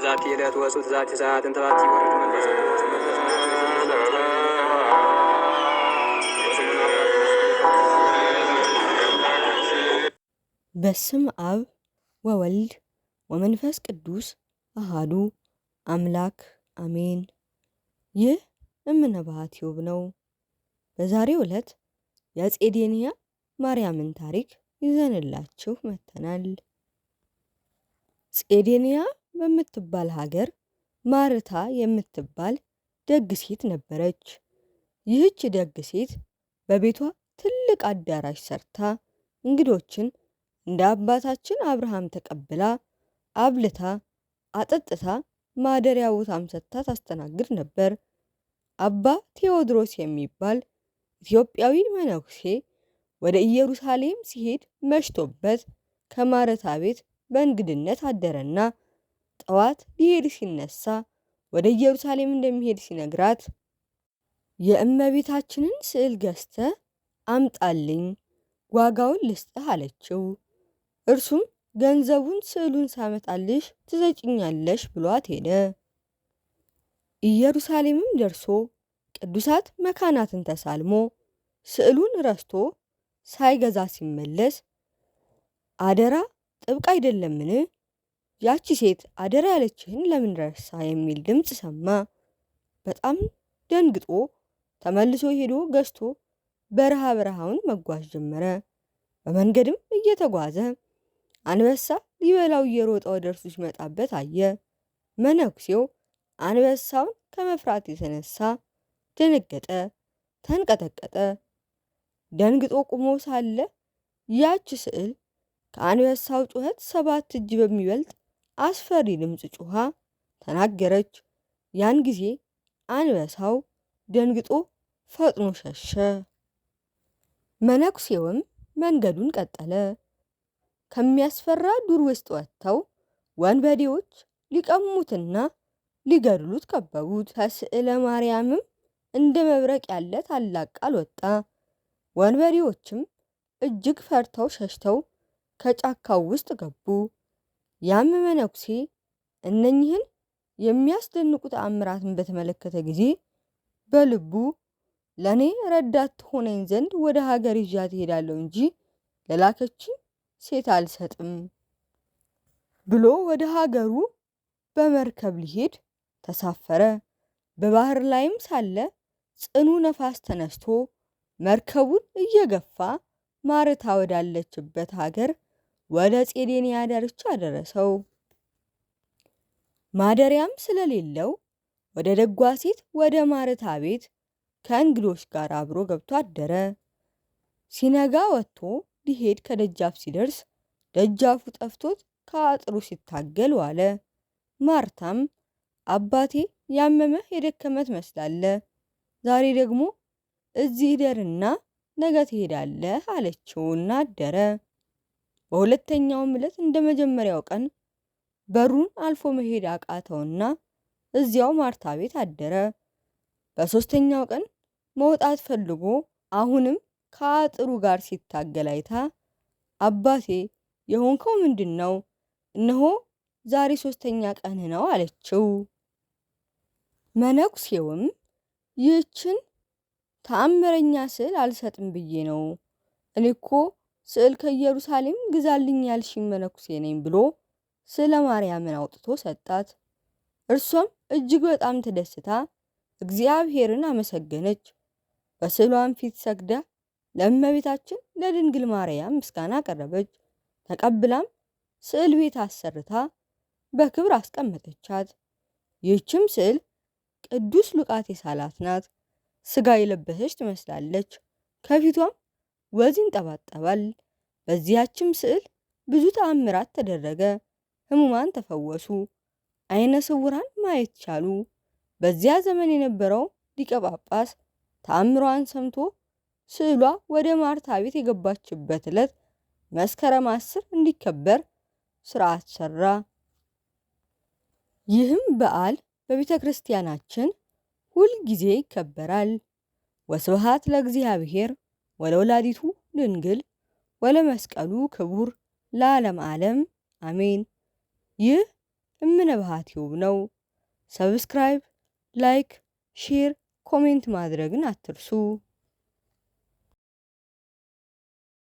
ዛቲ ዕለት ወፁት ዛቲ ሰዓት እንተ ባቲ ይወርድ መንፈስ ቅዱስ መንፈስ በስም አብ ወወልድ ወመንፈስ ቅዱስ አሃዱ አምላክ አሜን። ይህ እምነ ባሕቲብ ነው። በዛሬው ዕለት የጼዴንያ ማርያምን ታሪክ ይዘንላችሁ መጥተናል። ጼዴንያ በምትባል ሀገር ማርታ የምትባል ደግ ሴት ነበረች። ይህች ደግ ሴት በቤቷ ትልቅ አዳራሽ ሰርታ እንግዶችን እንደ አባታችን አብርሃም ተቀብላ አብልታ አጠጥታ ማደሪያ ቦታም ሰጥታ ታስተናግድ ነበር። አባ ቴዎድሮስ የሚባል ኢትዮጵያዊ መነኩሴ ወደ ኢየሩሳሌም ሲሄድ መሽቶበት ከማርታ ቤት በእንግድነት አደረና ጠዋት ሊሄድ ሲነሳ ወደ ኢየሩሳሌም እንደሚሄድ ሲነግራት የእመቤታችንን ስዕል ገዝተ አምጣልኝ ዋጋውን ልስጥህ አለችው። እርሱም ገንዘቡን ስዕሉን ሳመጣልሽ ትሰጭኛለሽ ብሏት ሄደ። ኢየሩሳሌምም ደርሶ ቅዱሳት መካናትን ተሳልሞ ስዕሉን ረስቶ ሳይገዛ ሲመለስ አደራ ጥብቅ አይደለምን? ያቺ ሴት አደራ ያለችህን ለምን ረሳ? የሚል ድምፅ ሰማ። በጣም ደንግጦ ተመልሶ ሄዶ ገዝቶ በረሃ በረሃውን መጓዝ ጀመረ። በመንገድም እየተጓዘ አንበሳ ሊበላው እየሮጠ ወደ እርሱ ሲመጣበት አየ። መነኩሴው አንበሳውን ከመፍራት የተነሳ ደነገጠ፣ ተንቀጠቀጠ። ደንግጦ ቆሞ ሳለ ያች ስዕል ከአንበሳው ጩኸት 7 እጅ በሚበልጥ አስፈሪ ድምፅ ጮኻ ተናገረች። ያን ጊዜ አንበሳው ደንግጦ ፈጥኖ ሸሸ። መነኩሴውም መንገዱን ቀጠለ። ከሚያስፈራ ዱር ውስጥ ወጥተው ወንበዴዎች ሊቀሙትና ሊገድሉት ከበቡት። ከስዕለ ማርያምም እንደ መብረቅ ያለ ታላቅ ቃል ወጣ። ወንበዴዎችም እጅግ ፈርተው ሸሽተው ከጫካው ውስጥ ገቡ። ያም መነኩሴ እነኚህን የሚያስደንቁ ተአምራትን በተመለከተ ጊዜ በልቡ ለኔ ረዳት ትሆነኝ ዘንድ ወደ ሀገር ይዣት እሄዳለሁ እንጂ ለላከችኝ ሴት አልሰጥም ብሎ ወደ ሀገሩ በመርከብ ሊሄድ ተሳፈረ። በባህር ላይም ሳለ ጽኑ ነፋስ ተነስቶ መርከቡን እየገፋ ማርታ ወዳለችበት ሀገር ወደ ጼዴንያ ዳርቻ አደረሰው። ማደሪያም ስለሌለው ወደ ደጓ ሴት ወደ ማርታ ቤት ከእንግዶች ጋር አብሮ ገብቶ አደረ። ሲነጋ ወጥቶ ሊሄድ ከደጃፍ ሲደርስ ደጃፉ ጠፍቶት ከአጥሩ ሲታገል ዋለ። ማርታም አባቴ ያመመህ የደከመህ ትመስላለህ፣ ዛሬ ደግሞ እዚህ እደርና ነገ ትሄዳለህ አለችውና አደረ። በሁለተኛውም ዕለት እንደ መጀመሪያው ቀን በሩን አልፎ መሄድ አቃተውና እዚያው ማርታ ቤት አደረ። በሶስተኛው ቀን መውጣት ፈልጎ አሁንም ከአጥሩ ጋር ሲታገል አይታ አባቴ የሆንከው ምንድነው? እነሆ ዛሬ ሶስተኛ ቀን ነው አለችው። መነኩሴውም ይህችን ተአምረኛ ስዕል አልሰጥም ብዬ ነው፣ እኔ እኮ ስዕል ከኢየሩሳሌም ግዛልኝ ያልሽኝ መነኩሴ ነኝ ብሎ ስዕለ ማርያምን አውጥቶ ሰጣት። እርሷም እጅግ በጣም ተደስታ እግዚአብሔርን አመሰገነች። በስዕሏም ፊት ሰግዳ ለእመቤታችን ለድንግል ማርያም ምስጋና አቀረበች። ተቀብላም ስዕል ቤት አሰርታ በክብር አስቀመጠቻት። ይህችም ስዕል ቅዱስ ሉቃስ የሳላት ናት። ስጋ የለበሰች ትመስላለች። ከፊቷም ወዝ ይንጠባጠባል። በዚያችም ስዕል ብዙ ተአምራት ተደረገ። ሕሙማን ተፈወሱ፣ ዓይነ ስውራን ማየት ቻሉ። በዚያ ዘመን የነበረው ሊቀ ጳጳስ ተአምሯን ሰምቶ ስዕሏ ወደ ማርታ ቤት የገባችበት ዕለት መስከረም 10 እንዲከበር ሥርዓት ሰራ። ይህም በዓል በቤተክርስቲያናችን ሁል ጊዜ ይከበራል። ወስብሐት ለእግዚአብሔር ወለወላዲቱ ድንግል ወለመስቀሉ ክቡር ለዓለም ዓለም አሜን። ይህ እምነብሃት ቲዩብ ነው። Subscribe፣ like፣ share፣ comment ማድረግን አትርሱ።